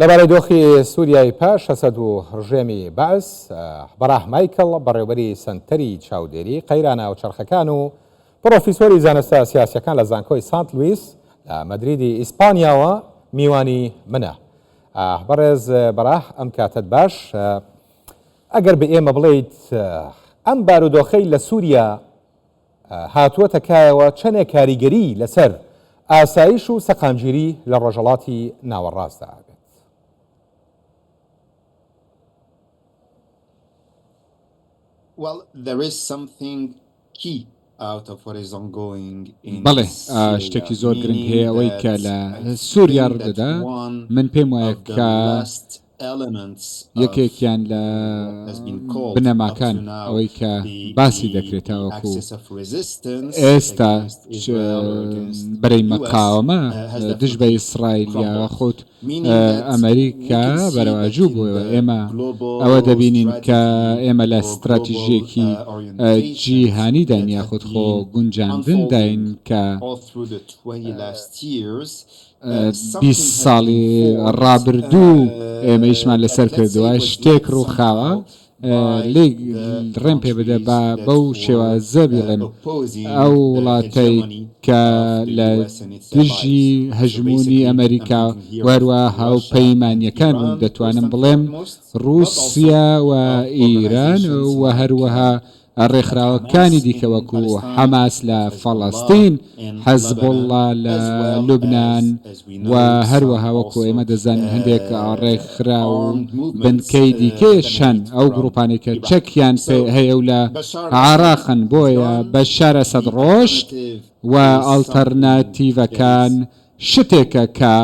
لەبارەی دۆخی سووریای پاش ئەسەد و ڕژێمی بەعس، بەراح مایکڵ، بەڕێوەبەری سەنتەری چاودێری قەیرانە هاوچەرخەکان و پڕۆفیسۆری زانستە سیاسییەکان لە زانکۆی سانت لویس لە مەدریدی ئیسپانیاوە میوانی منە. بەڕێز بەراح ئەم کاتەت باش. ئەگەر بە ئێمە بڵێیت ئەم بارودۆخەی لە سووریا هاتووەتە کایەوە چەنێک کاریگەری لەسەر ئاسایش و سەقامگیری لە ڕۆژهەڵاتی ناوەڕاستدا ئەبێت؟ بەڵێ، شتێکی زۆر گرنگ هەیە ئەوەی کە لە سووریا ڕوودەدا، من پێم وایە کە یەکێکیان لە بنەماکان ئەوەی کە باسی دەکرێت تاوەکو ئێستا بەرەی مەقاوەمە دژ بە ئیسرائیل یاخود ئەمریکا بەرەواژوو بووەوە ئێمە ئەوە دەبینین کە ئێمە لە ستراتیژیەکی جیهانیداین یاخود خۆ گونجاندنداین کە 20 ساڵی ڕابردوو ئێمە ئیشمان لەسەر کردووە، شتێک ڕووخاوە، لێی ڕێم پێ بدە با بەو شێوازە بیڵێم، ئەو وڵاتەی کە لە دژی هەژموونی ئەمەریکا و هەروەها هاوپەیمانییەکان بوون، دەتوانم بڵێم ڕووسیا و ئیران و هەروەها ڕێکخراوەکانی دیکە وەکو حەماس لە فەڵەستین، حەزبوڵڵا لە لوبنان و هەروەها وەکو ئێمە دەزانین هەندێک ڕێکخراو و بنکەی دیکەیش هەن، ئەو گروپانەی کە چەکیان هەیە و لە عێراقن، بۆیە بەشار ئەسەد ڕۆشت و ئەڵتەرناتیڤەکان شتێکە کە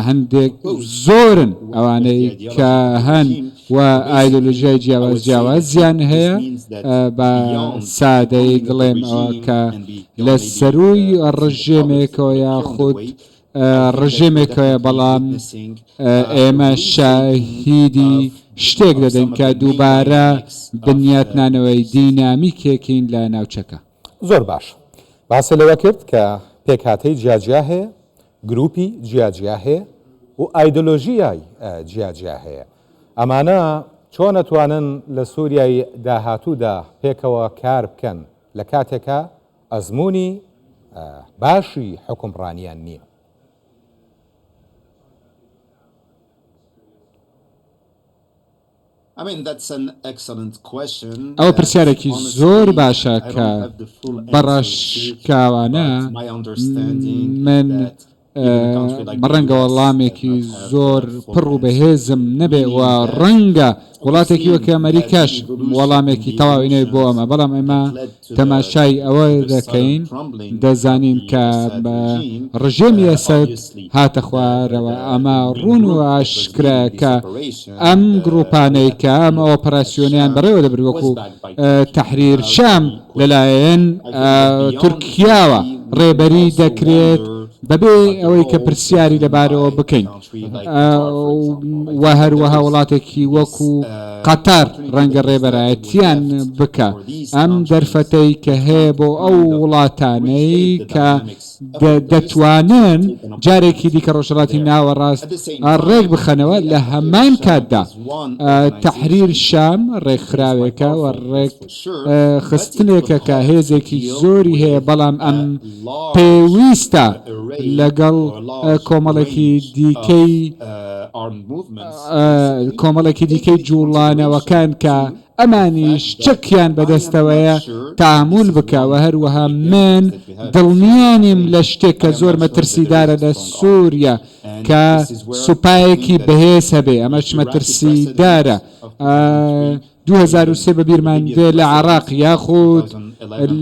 هەندێک زۆرن ئەوانەی کە هەن و ئایدۆلۆژیای جیاواز جیاوازیان هەیە بە سادەیی بڵێم ئەوە کە لە سەرووی ڕژێمێکەوە یاخود ڕژێمێکەوەیە بەڵام ئێمە شاهیدی شتێک دەدەین کە دووبارە بنیاتنانەوەی دینامیکێکین لە ناوچەکە. زۆر باش باست لەوە کرد کە پێکهاتەی جیاجیا هەیە، گروپی جیاجیا هەیە و ئایدۆلۆژیای جیاجیا هەیە. ئەمانە چۆن ئەتوانن لە سوریای داهاتوودا پێکەوە کار بکەن لە کاتێکا ئەزموونی باشی حوکمڕانیان نییە؟ ئەوە پرسیارێکی زۆر باشە کە بە ڕاشکاوانە من ڕەنگە وەڵامێکی زۆر پڕ و بەهێزم نەبێ و ڕەنگە وڵاتێکی وەک ئەمریکاش وەڵامێکی تەواوی نەبێ بۆ ئەمە، بەڵام ئێمە تەماشای ئەوە دەکەین دەزانین کە ڕژێمی ئەسەد هاتە خوارەوە، ئەمە ڕوون و ئاشکرایە کە ئەم گروپانەی کە ئەم ئۆپەراسیۆنەیان بەڕێوە دەبرد وەکو تەحریر شام لەلایەن تورکیاوە ڕێبەری دەکرێت بەبێ ئەوەی کە پرسیاری لەبارەوە بکەین و هەروەها وڵاتێکی وەکو قەتەر ڕەنگە ڕێبەرایەتیان بکا ئەم دەرفەتەی کە هەیە بۆ ئەو وڵاتانەی کە دەتوانن جارێکی دیکە ڕۆژهەڵاتی ناوەڕاست ڕێک بخەنەوە لە هەمان کاتدا تەحریر شام ڕێکخراوێکە و ڕێک خستنێکە کە هێزێکی زۆری هەیە بەڵام ئەم پێویستە لەگەڵ کۆمەڵێکی دیکەی کۆمەڵێکی دیکەی جوڵانەوەکان کە ئەمانیش چەکیان بەدەستەوەیە تەعامول بکا و هەروەها من دڵنیانیم لە شتێک کە زۆر مەترسیدارە لە سوریا کە سوپایەکی بەهێز هەبێ ئەمەش مەترسیدارە 2003 بەبیرمان دێ لە عێراق یاخود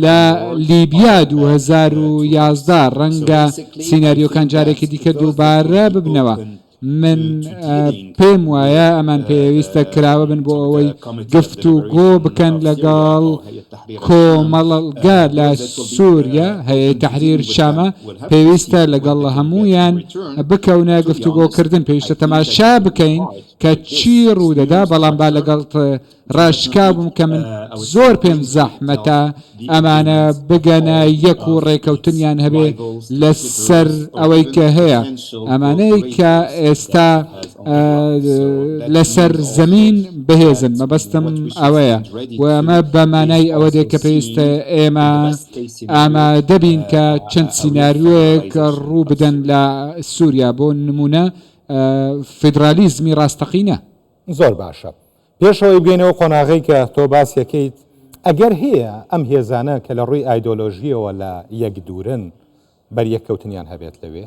لە لیبیا 2011 ڕەنگە سیناریۆکان جارێکی دیکە دووبارە ببنەوە. من پێم وایە ئەمان پێویستە کراوە بن بۆ ئەوەی گفتوگۆ بکەن لەگەڵ کۆمەڵگە لە سووریا هەیە تەحریر شامە پێویستە لەگەڵ هەمویان بکەونە گفتوگۆکردن پێویستە تەماشا بکەین کە چی ڕوودەدا بەڵام با لەگەڵ. ڕاشکاو بم کە من زۆر پێم زەحمەتە ئەمانە بگەنە یەک و ڕێکەوتنیان هەبێ لەسەر ئەوەی کە هەیە، ئەمانەی کە ئێستا لەسەر زەمین بەهێزن، مەبەستم ئەوەیە و ئەمە بە مانای ئەوە دێ کە پێویستە ئێمە ئامادە بین کە چەند سیناریۆیەک ڕوو بدەن لە سووریا، بۆ نموونە فیدرالیزمی ڕاستەقینە. زۆر باشە. پێش ئەوەی بگەینە ئەو قۆناغەی کە تۆ باسیەکەیت، ئەگەر هەیە ئەم هێزانە کە لە ڕووی ئایدۆلۆژییەوە لە یەک دوورن، بەریەککەوتنیان هەبێت لەوێ؟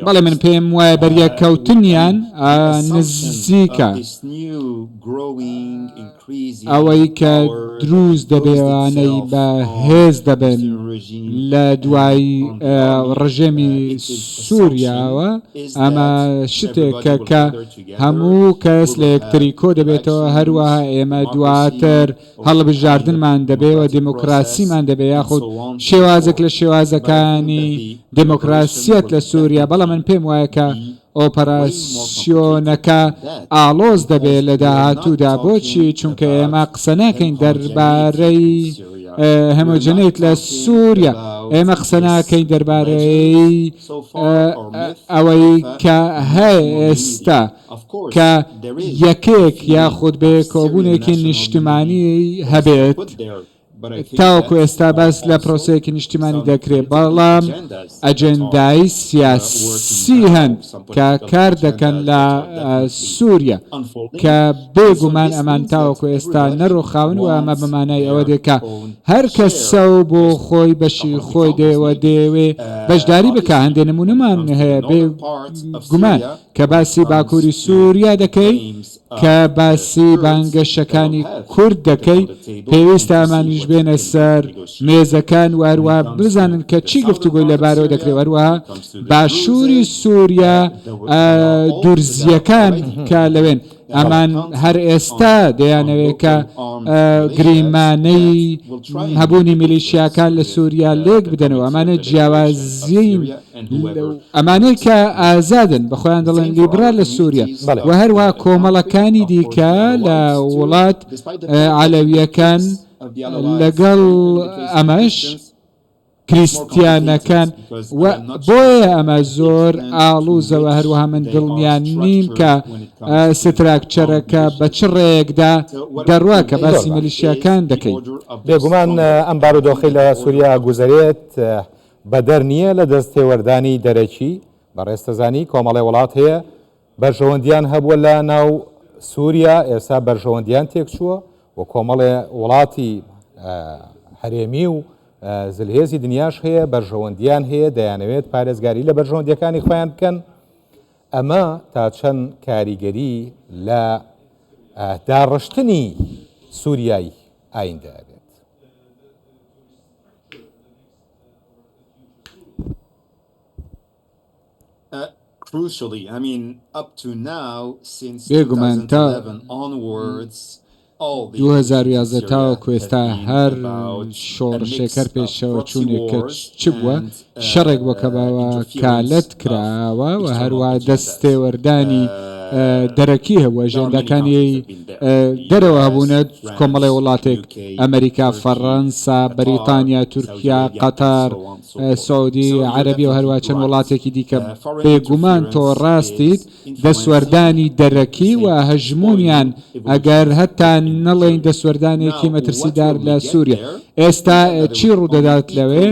بەڵێ من پێم وایە بەریەککەوتنیان نزیکە. ئەوەی کە دروست دەبێ ئەوانەی بە هێز دەبن لە دوای ڕژێمی سووریاوە ئەمە شتێکە کە هەموو کەس لە یەکتری کۆ دەبێتەوە هەروەها ئێمە دواتر هەڵبژاردنمان دەبێ و دێمۆکراسیمان دەبێ یاخود شێوازێک لە شێوازەکانی دێمۆکراسیەت لە سووریا، بەڵام من پێم وایە کە ئۆپەراسیۆنەکە ئاڵۆز دەبێ لە داهاتوودا، بۆچی؟ چونکە ئێمە قسە ناکەین دەربارەی هەمۆجەنیت لە سووریا، ئێمە قسە ناکەین دەربارەی ئەوەی کە هەیە ئێستا. کە یەکێک یاخود بەیەکەوەبوونێکی نیشتمانی هەبێت، تاوەکو ئێستا باس لە پرۆسەیەکی نیشتیمانی دەکرێت، بەڵام ئەجێندای سیاسی هەن کە کار دەکەن لە سووریا، کە بێگومان ئەمان تاوەکو ئێستا نەڕووخاون و ئەمە بە مانای ئەوە دێت کە هەر کەسە و بۆ خۆی بەشی خۆی دێ و دەیەوێ بەشداری بکا، هەندێ نموونەمان هەیە بێگومان کە باسی باکووری سووریا دەکەی، کە باسی بانگەشەکانی کورد دەکەی، پێویستە ئەمانیش بێنە سەر مێزەکان و هەروەها بزانن کە چی گفتوگۆی لەبارەوە دەکرێت و هەروەها باشووری سووریا دورزییەکان کە لەوێن. ئەمان هەر ئێستا دەیانەوێت کە گریمانەی هەبوونی میلیشیاکان لە سووریا لێک بدەنەوە، ئەمانە جیاوازین ئەمانەی کە ئازادن بە خۆیان دەڵێن لیبرال لە سووریا و هەروەها کۆمەڵەکانی دیکە لە وڵات عەلەوییەکان لەگەڵ ئەمەش کریستیانەکان و بۆیە ئەمە زۆر ئاڵوزە و هەروەها من دڵنیا نیم کە ستراکچەرەکە بە چ ڕێیەکدا دەڕوا کە باسی میلیشیاکان دەکەی. بێگومان ئەم بارودۆخەی لە سوریا گوزەرێت بەدەر نییە لە دەست تێوەردانی دەرەکی، بەڕێزتەزانی کۆمەڵێ وڵات هەیە بەرژەوەندیان هەبووە لە ناو سوریا، ئێستا بەرژەوەندیان تێکچووە و کۆمەڵێ وڵاتی هەرێمی و زلهێزی دنیاش هەیە بەرژەوەندیان هەیە دەیانەوێت پارێزگاری لە بەرژەوەندیەکانی خۆیان بکەن، ئەمە تا چەند کاریگەری لە داڕشتنی سوریای ئایندە ئەبێت؟ بێگومان تا 2011 تاوەکو ئێستا هەر شۆڕشێک هەر پێشەوەچوونێک کە چ بووە شەڕێک بووە کە بە وەکالەت کراوە و هەروەها دەستێوەردانی دەرەکی هەبووە، ئەژێنداکانی دەرەوە هەبوونە، کۆمەڵی وڵاتێک، ئەمریکا، فەڕەنسا، بەریتانیا، تورکیا، قەتەر، سعودی عەرەبی و هەروەها چەند وڵاتێکی دیکە، بێگومان تۆ ڕاستیت، دەستوەردانی دەرەکی و هەژموونیان ئەگەر هەتا نەڵێین دەستوەردانێکی مەترسیدار لە سووریا. ئێستا چی ڕوودەدات لەوێ؟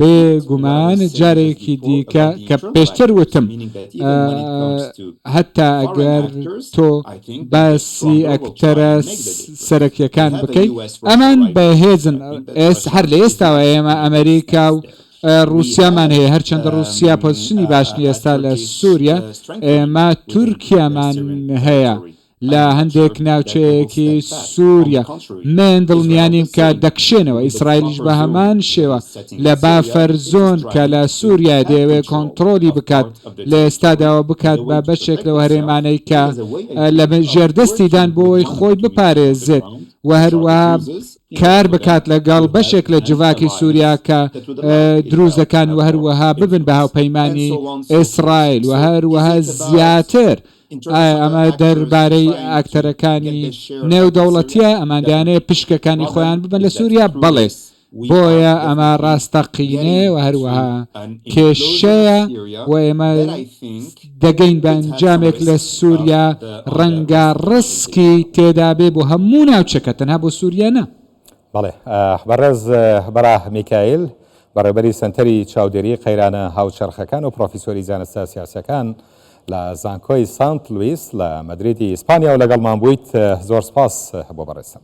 بێ گومان جارێکی دیکە کە پێشتر وتم هەتا ئەگەر تۆ باسی ئەکتەرە سەرەکیەکان بکەیت ئەمان بەهێزن هەر لە ئێستاوە ئێمە ئەمریکا و ڕووسیامان هەیە، هەرچەندە ڕووسیا position ی باش نییە ئێستا لە سووریا، ئێمە تورکیامان هەیە لە هەندێک ناوچەیەکی سووریا، من دڵنیا نیم کە دەکشێنەوە، ئیسرائیلیش بە هەمان شێوە لە buffer zone کە لە سووریایە دەیەوێت کۆنتڕۆڵی بکات لە ئێستادا و بکات بە بەشێک لەو هەرێمانەی کە لە ژێردەستیدان بۆ ئەوەی خۆی بپارێزێت. و هەروەها کار بکات لەگەڵ بەشێک لە جڤاکی سووریا کە دروزەکان و هەروەها ببن بە هاوپەیمانی ئیسرائیل و هەروەها زیاتر. ئایا ئەمە دەربارەی ئاکتەرەکانی نێودەوڵەتیە ئەمان دەیانەوێت پشکەکانی خۆیان ببەن لە سووریا؟ بەڵێ. بۆیە ئەمە ڕاستەقینەیە و هەروەها کێشەیە و ئێمە دەگەین بە ئەنجامێک لە سووریا ڕەنگە ڕسکی تێدابێ بۆ هەموو ناوچەکە تەنها بۆ سووریا نا. بەڵێ بەڕێز بەراه میکایل، بەڕێوبەری سەنتەری چاودێریی قەیرانە هاوچەرخەکان و پڕۆفیسۆری زانستە سیاسییەکان لە زانکۆی سانت لویس لە مەدریدی ئیسپانیاوە لەگەڵمان بوویت، زۆر سپاس بۆ بەڕێزتان.